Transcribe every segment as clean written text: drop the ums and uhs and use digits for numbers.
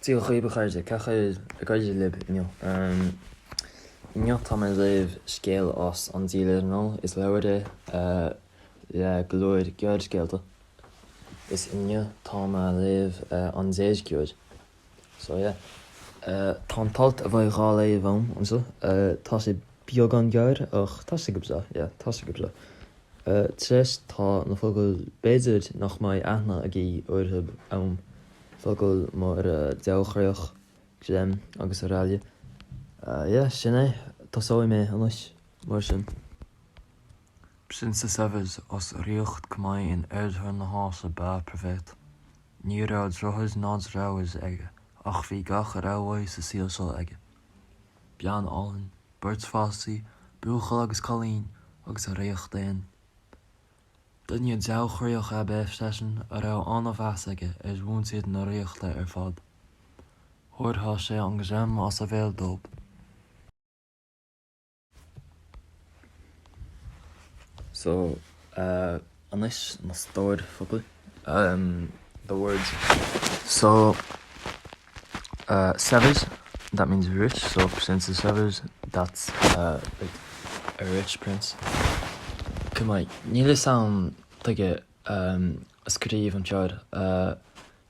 Dia dhaoibh a chairde, cén chaoi ag éirí libh inniu? Inniu tá mé ag léamh scéal as An Diallaid Anall, is leabhar é le go leor gearrscéalta. Is inniu tá mé ag léamh An Déirceoir. So yeah. Tá an t-alt a bheidh dhá léamh agam anseo, tá sé beagán gearr ach tá sé go breá, yeah, tá sé go breá. Treis tá na focail b'fhéidir nach mbeidh aithne agaibh orthu ann. Focail mar deabhchroíoch, greim agus araile. Yeah, sin é. Tosóidh mé anois, mar sin. Prionsa saibhir as ríocht Khmai in oirthear na hÁise ba ea Prabhat. Ní raibh deartháir ná deirfiúr aige ach bhí gach a raibh uaidh sa saol seo aige. Bean álainn, beirt pháistí, buachaill agus cailín, agus a ríocht fhéin. Duine deabhchroíoch ab ea freisin a raibh an-mheas aige ar mhuintir na ríochta ar fad. Thabharfadh sé an greim as a bhéal dóibh. So, anois na stóir focal, the words. So, saibhir, that means rich, so prionsa saibhir, that's like a rich prince. Khmai, níl fhios a'm tuige a scríobh an fear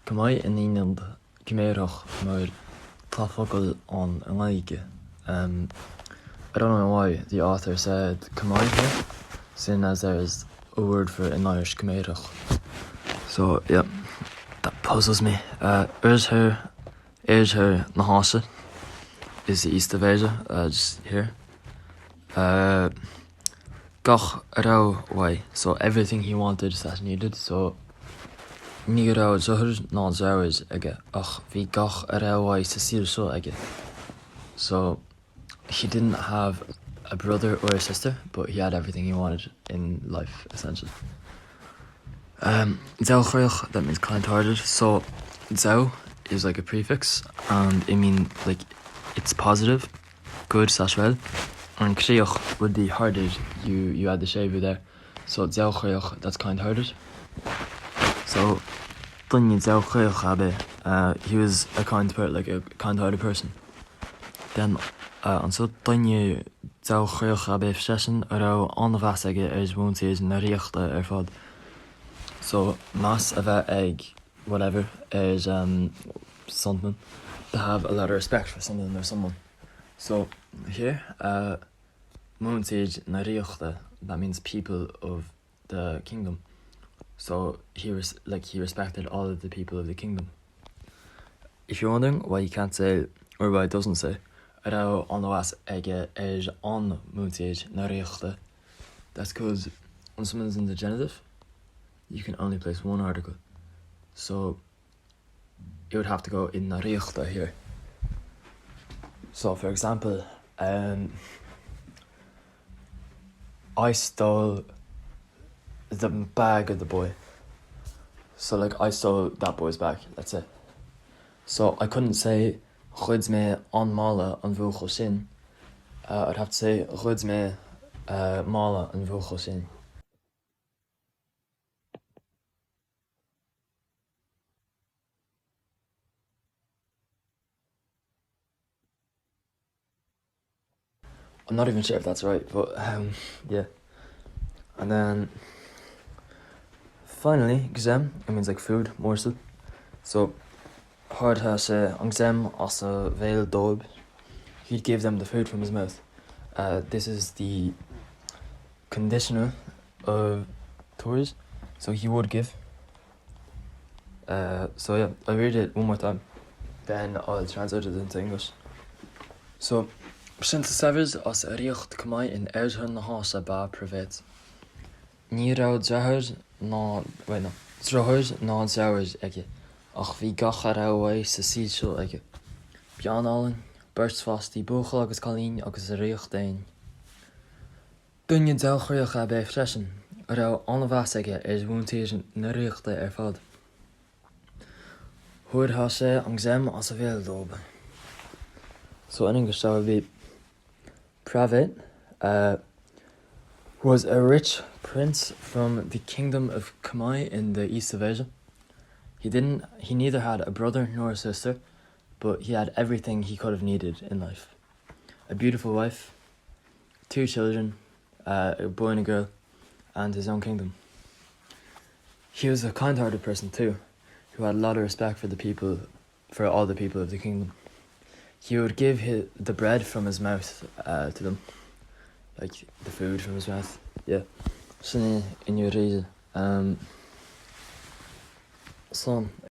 Khmai in ionad Ciméarach mar tá focal ann i nGaeilge. I don't know why the author said Khmai here, seeing as there is a word for it in Irish, Ciméarach. So, yeah, that puzzles me. Oirthear, Oirthear na hÁise is the east of Asia, just here. Gach a raibh uaidh, so everything he wanted slash needed, so ní raibh deartháir ná deirfiúr aige ach bhí gach a raibh uaidh sa saol seo aige, so he didn't have a brother or a sister but he had everything he wanted in life essentially. Um, deabhchroíoch, that means kind-hearted, so deabh is like a prefix and it means like it's positive, good slash well, and chroíoch would be hearted, you you add the séimhiú there, so deabhchroíoch, that's kind-hearted. So duine deabhchroíoch ab ea, uh, he was a kind per like a kind-hearted person. Then uh, anso duine deabhchroíoch ab ea freisin a raibh an-mheas aige ar mhuintir na ríochta ar fad. So meas a bheith ag whatever ar um, something, to have a lot of respect for something or someone. So here uh, muintir na ríochta, that means people of the kingdom. So he res like he respected all of the people of the kingdom. If you're wondering why he can't say or why he doesn't say a raibh an-mheas aige ar an muintir na ríochta, that's cause when someone's in the genitive you can only place one article. So it would have to go in na ríochta here. So for example, um, I stole the bag of the boy. So like I stole that boy's bag, let's say. So I couldn't say ghoid mé an mála an bhuachaill sin. Uh, I'd have to say ghoid mé uh, mála an bhuachaill sin. I'm not even sure if that's right, but um, yeah. And then finally, greim, it means like food, morsel. So thabharfadh sé an greim as a bhéal dóibh. He'd give them the food from his mouth. Uh, this is the conditional of tabhair, so he would give. Uh, so yeah, I'll read it one more time, then I'll translate it into English. So, Prionsa saibhir as ríocht Khmai in oirthear na hÁise ba ea Prabhat. Ní raibh deartháir ná, wait no, deartháir ná deirfiúr aige, ach bhí gach a raibh uaidh sa saol seo aige. Bean álainn, beirt pháistí, buachaill agus cailín agus a ríocht fhéin. Duine deabhchroíoch ab ea freisin, a raibh an-mheas aige ar mhuintir na ríochta ar fad. Thabharfadh sé an greim as a bhéal dóibh. So in English that would be Prabhat uh, was a rich prince from the kingdom of Khmai in the east of Asia. He didn't he neither had a brother nor a sister, but he had everything he could have needed in life. A beautiful wife, two children, uh, a boy and a girl, and his own kingdom. He was a kind-hearted person too, who had a lot of respect for the people for all the people of the kingdom. He would give his, the bread from his mouth uh, to them, like the food from his mouth. Yeah. Sin é inniu Um, son.